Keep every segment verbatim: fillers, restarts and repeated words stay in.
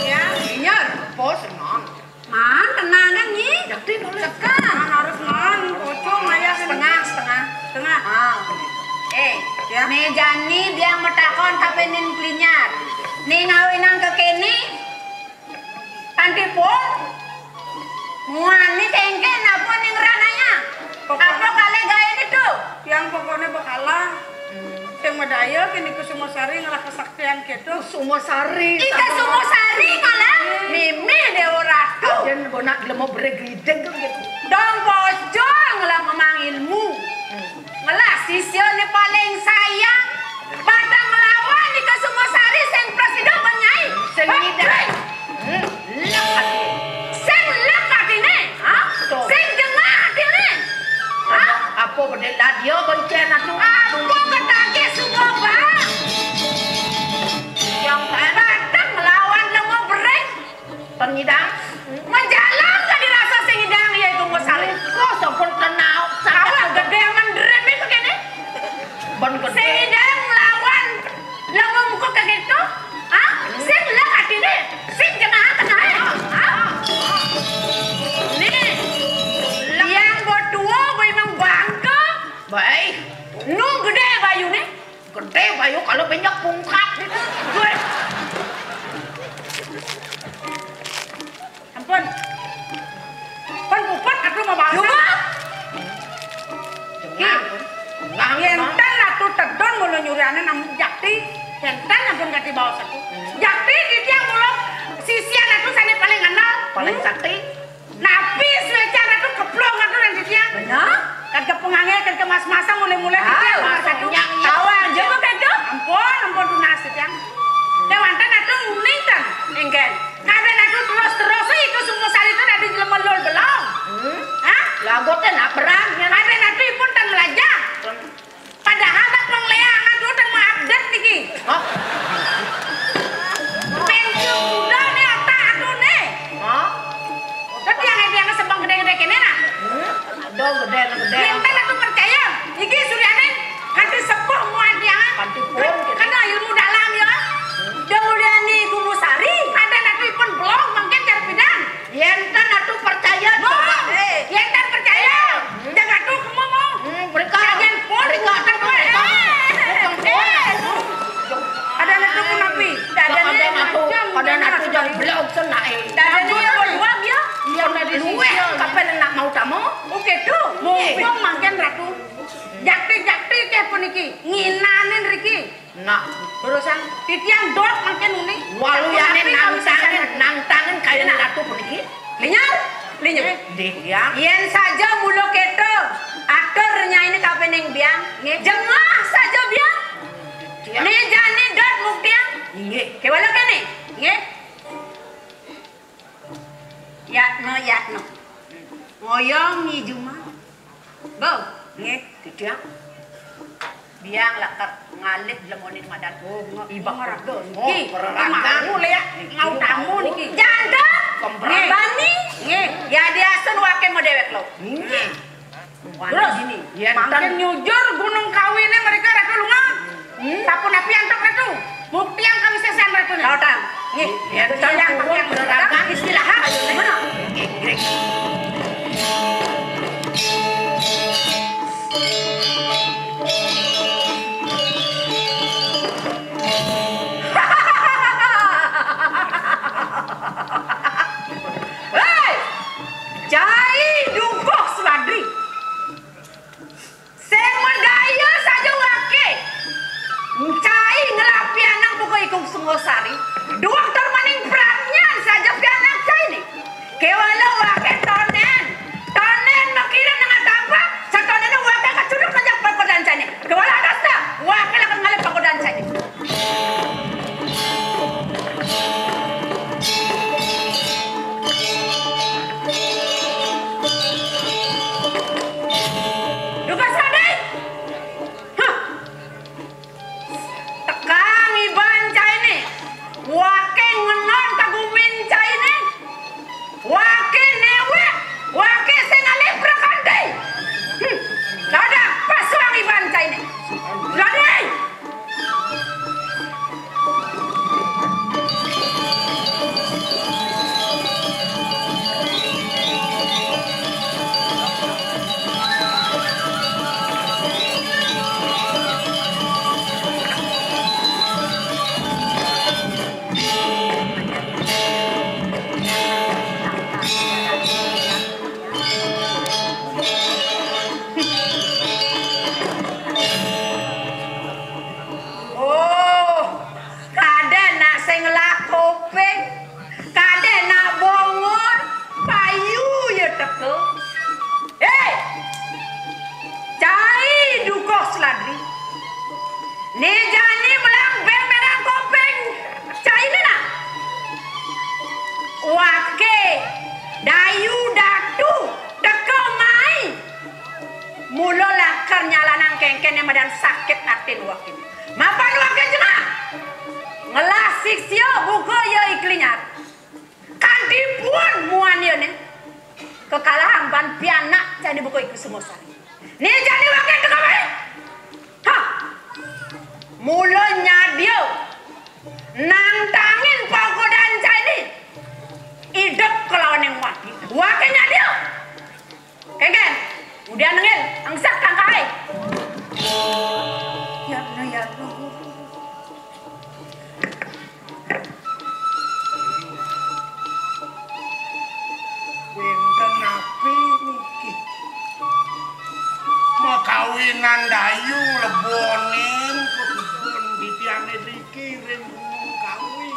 Ya, Nyi. Apa senang? Man, tenang kan, Nyi? Jadi nulis. Tekan. Harus man, pocong ayah kan. Setengah, setengah. Setengah. Ah. Eh, ya. Né jani biang matakon ka Pé Ning Klinyar. Né ngawinang ka kéné, Tanti pun, muani tengke napa ning ranaya? Pokok- Apa kalih gaéné to? Tiang pokokné bakalah. Hmm. Sing madaya kini Kusumasari ngelah kesaktian kéto. Kusumasari. Ih, Kusumasari ngalah mimih Déwa Ratu. Yén bonak lemo bereglideng to gitu. Dong pocong ngelah memang ilmu. Hmm. Ngelah sisyané paling sayang, padang nglawan Nika Sumasari sing prasida, Nyai. Sing nyidang. Hmm, lek ati. Sing lek atiné, ha? Tuh. Sing jengah atiné. Ha? Apa bedé ladya bencén atu? Apa ketagih suba, Bang? Yang padang nglawan lemo bering. Pengidang? Menjalang ka dirasa sing idang, yaiku Musari. Kok sampun kenal? Awak gedé mendrem itu kéné. Ben gedé. Sing idang nglawan lengo muka kayak gitu? Hah? Sing lek atiné, sing jengah tengahé. Hah? Nih, yang buat dua, gue emang bangke. Baik. Nu gedé bayuné. Gedé bayu kalau benjak pungkat gitu. Gue. Ampun. Pun puput aku mau baos. Ki. Yén ten Ratu Tedun mula nyuriané nang jakti. Yén ten ampun kati baos aku. Jakti titiang mula sisian aku sané paling andal. Paling sakti. Napi suécan atu keplung atu nang titiang? Bener? Kan kepengangé, kan kemas-masang mulai-mulai titiang mas atu. Nyang, nyang. Tawang aja kok kéto. Ampun, ampun tunas titiang. Kéwanten atu nguning ten. Éngkén. Kadén atu terus-terus itu semua sari itu dadi jelema lul belong. Hmm? Hah? Lagu téh nak berang, ya. Kadén atu ipun ten melajah. Padahal nak pengléang atu ten mau update niki. Hah? Pensiun muda né otak atu né. Hah? Kan tiang tiang sebang gedé-gedé kéné nah. Hmm? Aduh, gedé, gedé. Yén ten atu percaya, iki suryané nganti sepuh muan tiang. Kanti pun, gitu. Karena ilmu dalam ya. Dia mulyani Kumusari, kadén atu ipun belong mangkin cara pidan. Yén ten atu percaya, coba. Yén ten percaya, jangan atu kemu mau. Hmm, mereka. Jangan pun, mereka, bukan mereka. Bukan pun. Ada atu pun api. Ada atu, ada atu jam belok senai. Ada atu yang berdua dia. Iya, ada di sini. Kapan nak mau tamu? Oke tuh, mumpung mangkin Ratu. Jakti-jakti ké puniki, nginanin riki. Nah, terusan titiang dot mangkin uning. Waluyané nangtangen, nangtangen kaya ratu puniki. Linyar, linyar. Dih, ya. Yén saja mula kéto, atur nyainé kapining biang, nggih. Jengah saja biang. Iya. Né jani dot muktiang. Nggih. Kéwala kéné, nggih. Yatno, yatno. Ngoyong Nyi Juma. Bo, nggih, Didang. Biang lakar ngalih lemoning madan. Oh, nge-, ibak ngerego. Oh, niki, pereranggan. Mau lé, mau tamu niki. Janda. Kemprang. Nggih. Bani. Nggih. Ya diasun waké mau déwék lo. Nggih. Terus, mangkin nyujur Gunung Kawiné mereka Ratu Lunga. Hmm? Sapunapi antuk Ratu? Muktiang kawisésan Ratuné. Lautang. Nggih. Yén tayang pakai istirahat. Mana? Nggih, nggih. Héi! Cai Dukuh Suladri. Sing madaya saja waké. Né jani belang beng-belang kopeng cainé nah. Waké Dayu Datu teka mai. Mula lakar nyalanang kéngkéné madan sakit atin waké. Mapan waké jengah. Ngelah siksia buka ia iklinyar. Kanti puun muan ia né. Kekalahang ban pianak cainé buka iku semosari. Né jani waké teka mai. Hah. Mula nyadia nangtangin pagodan cainé. Idup kelawan yang mati. Waké nyadia. Kéngkén. Udian nengil, angsak tangkai. Ya, ya, ya. Wénten napi niki? Makawinan Dayu leboning kebon titiané niki ring Gunung Kawi.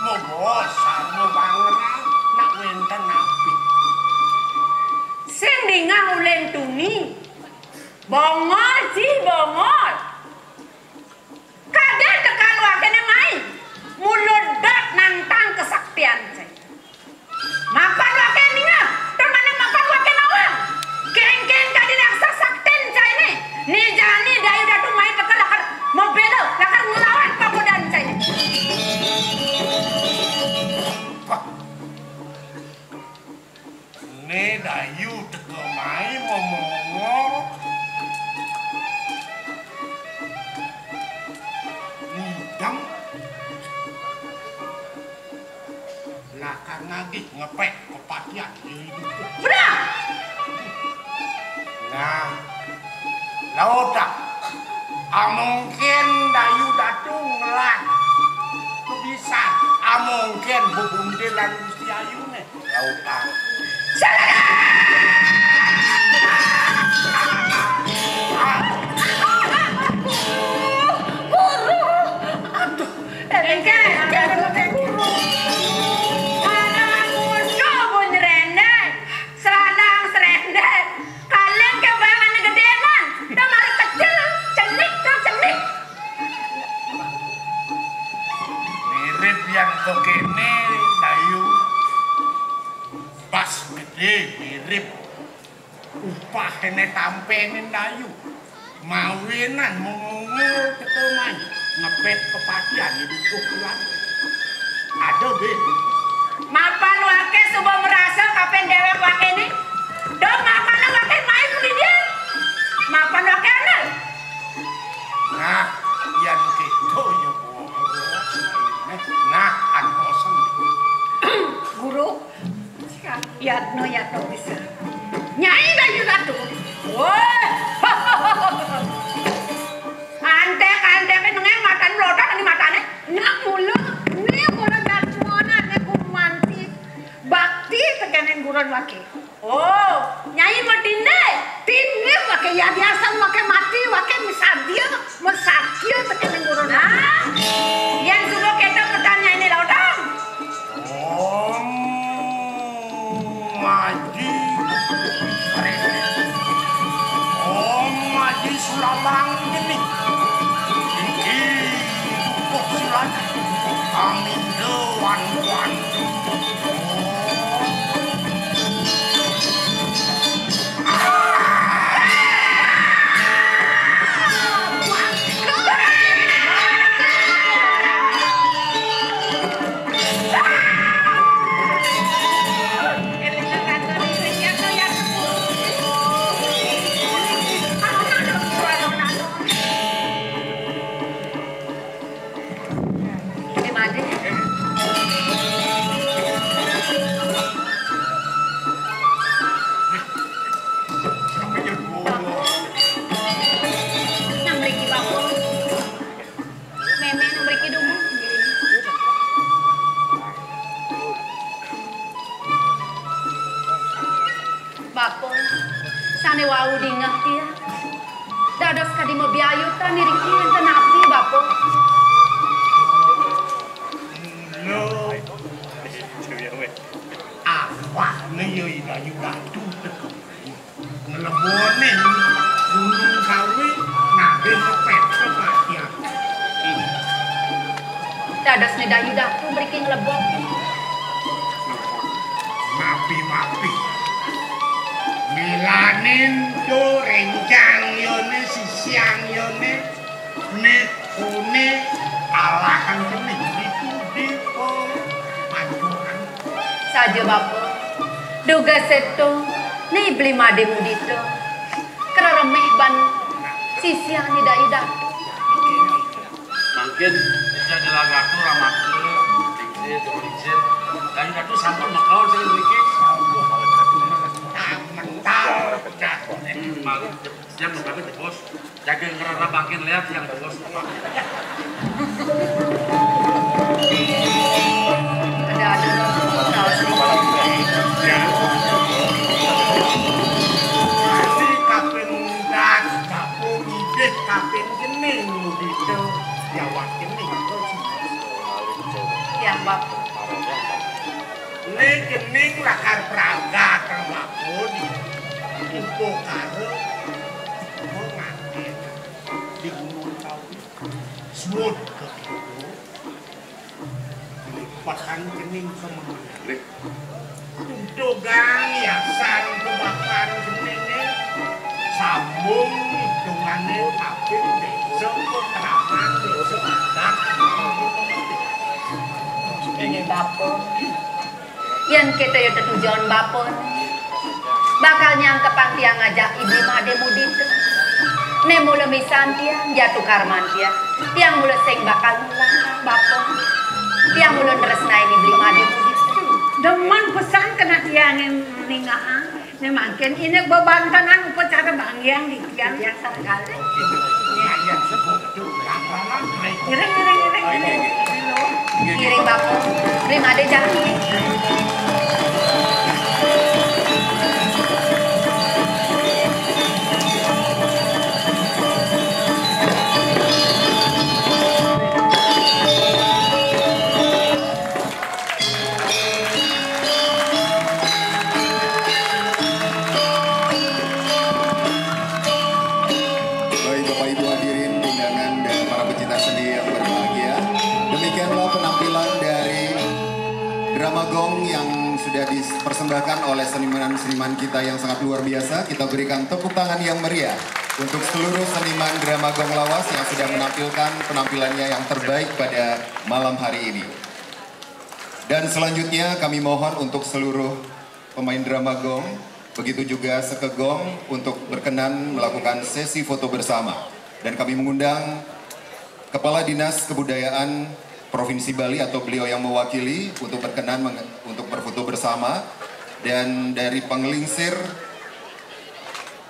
Moga sarwa bangrah nak wénten napi. Sing dingeh uling tuni. Bongol, Ji, bongol. Kadén teka wakéné mai. Mula dot nangtang kesaktian cai. Mapan waké ningeh, tur maning mapan waké nawang. Kéngkén kadi laksa saktin cainé. Né jani Dayu Datu mai teka lakar mabéla, lakar nglawan pagodan cainé. Wah. Né Dayu teka mai momongol. Ngidam. Lakar nagih ngepét kepatihan ia idup. Benar. Nah, laut dah. Amungkin Dayu Datu ngelah kebisan. Amungkin bebuntilan Gusti Ayuné. Laut dah. Guru. Aduh. Éngkén, éngkén, éngkén, guru. Anak muda bu nyerendeng, selandang serendeng. Kaleng ké bayangané gedé man, dah malah kecil, cenik tuh cenik. Mirip yang kéné, Dayu. Pas gedé mirip. Upahné tampénin Dayu. Mawinan mengungul teka mai. Ngepét kepatihan idup bulan. Ada, Bé. Mapan waké suba merasa kapin déwék wakéné. Dong mapan waké mai muli dia. Mapan waké ana. Nah, yan kéto ya, Bu. Nah, antosen. Guru, Yatno, yatno bisa. Nyai Dayu Datu. Woi. Anték-anték nengé matan mlotak di matané. Nak mula, né mula Yatno ané guru manti. Bakti tekéning gurun waké. Oh, Nyai matindih. Tindih waké ya biasa waké mati, waké misadia. Masakit tekéning gurun. Nah, yén suba kéto petannyainé lautang. Om Maji. Dasne Dayu Datu mriki nglebok. Mapi-mapi. Milanin to rencang yone, sisiang yone, nek une alahan kene ditu di pancuran. Saja, Bapa. Duga seto, ni beli made mudita. Kereremeh ban sisiang ni Dayu Datu. Mangkin bisa nyelagatu ramaka, lingsir, jero lingsir. Dayu Datu sampun makaon sing mriki. Mental pecah. Malu, siang mengkawin di pos. Jaga ngerara bangkin lihat yang di pos. Ada, ada, ada. Ya. Masih kaping das, kaping idih, kaping jening mudita, ya wah jening. Ya, Bapa. Ini jening lakar pragat, Bapa. Upakara pengantin di Gunung Kawi. Suud ke itu. Lipetan kening semuanya. Untugang yasan kebakan keningnya. Sambung hitungannya, tapi besok keterangan, besok adat. Ini Bapa. Yen kita ya tetujon Bapa, bakal nyangkepang tiang ngajak Ibu Made mudita. Ne mula misan tiang, jatuh karman tiang. Tiang mula sing bakal ngulang, Bapa. Tiang mula nresnain Ibu Made mudita. Demen pesan kena tiang yang ninggal. Nek mangkin ini bebantanan upacara banggiang di tiang. Tiang sareng kalih. Iring, iring, iring, iring. Iring, Bapa. Beli made jangan. Baik, Bapak Ibu hadirin undangan dan para pecinta seni yang berbahagia, demikianlah penampilan dari drama gong yang sudah dipersembahkan oleh seniman-seniman kita yang sangat luar biasa. Kita berikan tepuk tangan yang meriah untuk seluruh seniman drama gong lawas yang sudah menampilkan penampilannya yang terbaik pada malam hari ini. Dan selanjutnya kami mohon untuk seluruh pemain drama gong, begitu juga sekegong untuk berkenan melakukan sesi foto bersama. Dan kami mengundang Kepala Dinas Kebudayaan Provinsi Bali atau beliau yang mewakili untuk berkenan menge-, untuk berfoto bersama. Dan dari Pengelingsir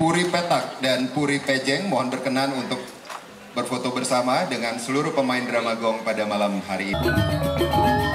Puri Petak dan Puri Pejeng mohon berkenan untuk berfoto bersama dengan seluruh pemain drama gong pada malam hari ini.